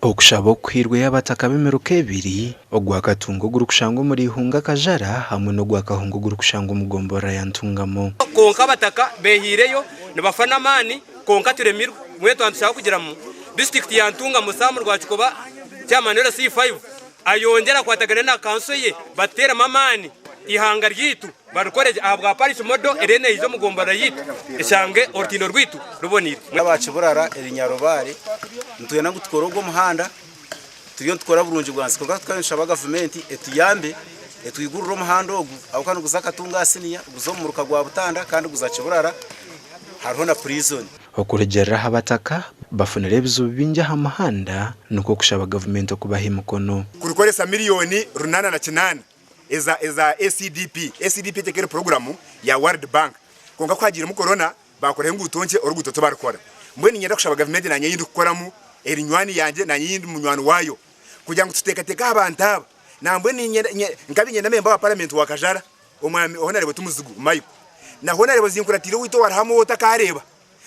Okushaba okuhairweyo abataka b'emiruka ebiri, ogwa Katunga ogurikushangwa omuri Ihunga Kajara hamwe n'ogwa Kahunga ogurikushangwa omu gomborora ya Ntungamo. Kwonka abataka behiireyo nibafa n'amaani kwonka turemirwe. Mbwenu twaba nitushaba kugira ngu disiturikiti ya Ntungamo Sam Rwakikoba chairman LC5 ayongyere akwatagane na kanso ye batuteeremu amaani eihanga ryaitu barikore gye ahabwa parish model eriyo neija omu gomborora yaitu eshange orutindo rwaitu ruboneire. Aba Kiburara eri Nyarubaare nitwenda ngu tukore ogu omuhanda turiyo nitukora burungi bwansi kwonka tukaba nitushaba gavumenti etuyambe etwigurire omuhanda ogu ahabw'okuba niguza Katunga aha siniya guza omu muruka gwa Butanda kandi guza Kiburara hariho na prison. Okurugiirira aha bataka, bafunire ebizibu bingi aha muhanda nikwo kushaba gavumenti okubaha emikono. Kurikoresa miriyoni 808 eza eza ACDP. ACDP egyo ekaba eri puroguramu ya World Bank kwonka ku hagiiremu corona baakoraho enguuto nkye oruguuto tibarukora. Mbwenu niinyenda kushaba gavumenti naanye ei ndikukoramu eri nywani yangye naanye ei ndi munywani waayo kugira ngu tuteekateeke aha bantu aba. Nambwenu niinyenda nka niinyenda memba wa paramenti wa Kajara omwami Honarebo Tumuzigu Michael na Honarebo Zinkuratiire owaitu owa Ruhama ou otakaareeba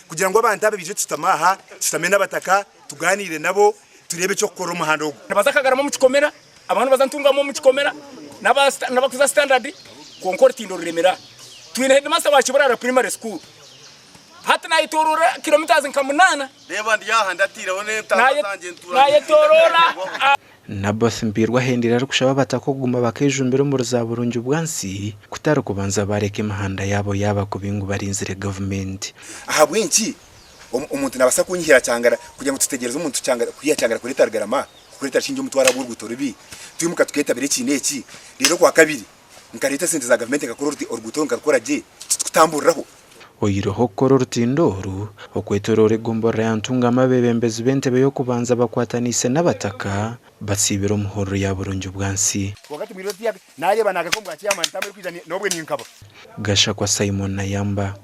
kugira ngu abantu aba baije tushutame aha, tushutame n'abataka tugaaniire nabo tureebe eky'okukora omuhanda ogu. Nibaza Kagarama omu kikomera, abamwe nibaza Ntungamo omu kikomera n'abakuza Standard kwonka orutindo ruremire aha. Twine headmaster wa Kiburara Primary School hati nayetorora kilometres nka munaana nayetorora. Naboth Mpirwa ahendeire arikushaba abataka okuguma bakejumbira omuri za burungi bwansi kutari kubanza bareka emihanda yaabo yaaba kubi ngu barinzire gavumenti. Ahabw'enki omuntu naabaasa kunyihira kyangara kugira ngu tutegyereze omuntu kyangara kwiha kyangara kureeta Rugarama kukureeta Rushenyi omutwaro ahabw'oruguuto rubi? Twimuka tukeetabira eki n'eki reero okwakabiri nkareeta esente za gavumenti nkakora oruguuto oru nkarukora gye titukutamburiraho. Oihireho okukora orutindo oru, okwetoroora egomborora ya Ntungamo abeebembezi b'entebe y'okubanza bakwataniise n'abataka basiibire omu hururu ya Burungi bwansi. Gashakwa Simon Nayamba.